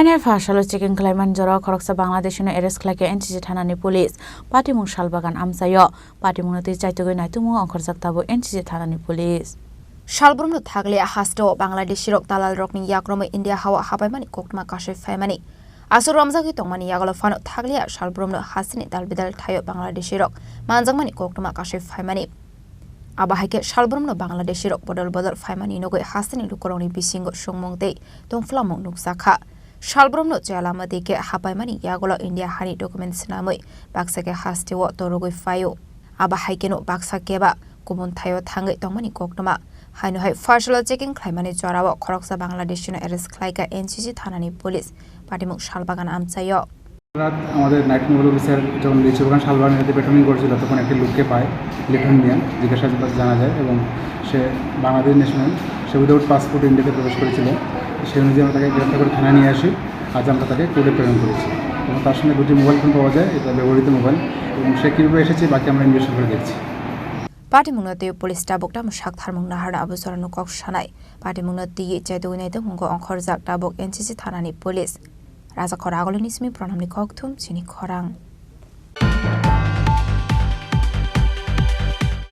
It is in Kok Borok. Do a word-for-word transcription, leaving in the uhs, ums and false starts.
Haini pha salo checking khlaimani jorao khoroksa Bangladeshino arrest khlaikha N C C thanani police. Patimung Salbagan amchaio. Patimungno twi chaitugwi naitukmungo ongkhorjak tabuk N C C thanani police. Salbrumno thakliya hasteo Bangladeshirok dalalrokni yakromwi India hao hapaimani koktwma kasui phaimani. Aswk romjagwi tongmani yagulo phano thakliya salbrumno hasteni dalbidal thaio Bangladeshirok manjakmani koktwma kasui phaimani. Abo hai khe salbrumno Bangladeshirok bodol bodol phaimani nugwi hasteni lukurokni bisingo songmung tei tongphlamung nukjakha. Salbrumno chaya lama twi khe hapaimani yagulo India hani document swnamwi baksa khe hasteo torogwi phaio. Abo hai kheno baksa keba kubun thaio thangwi tongmani koktwma. Haino hai pha salo checking khlaimani jorao khoroksa Bangladeshino arrest khlaikha N C C thanani police. Patimung Salbagan amchaio. রাত আমাদের night mobile officer যখন লিচুবাগান শালবাগান এলাকাতে পেট্রোলিং করছিল, তখন একটি লোককে পায়, লিটন মিয়া, জিজ্ঞাসাবাদ জানা যায় এবং সে বাংলাদেশ ন্যাশনাল, সে উইদাউট পাসপোর্ট ইন্ডিয়াতে প্রবেশ করেছিল। সেই অনুযায়ী আমরা তাকে গ্রেপ্তার করে থানায় নিয়ে আসি। আজ আমরা তাকে কোর্টে প্রেরণ করেছি এবং তার সঙ্গে দুটি মোবাইল ফোন পাওয়া যায়, এটা ব্যবহৃত মোবাইল, এবং সে কীভাবে এসেছে বাকি আমরা ইনভেস্টিগেশন করে দেখছি। Patimungno tei police tabuk tamo saktharmung naharno abo jorano kok sanai. Patimungno twi chaitugwi naitukmungo ongkhorjak tabuk N C C thanani police. Rajakhor Agulini simi Pranamni kokthum chini khorang.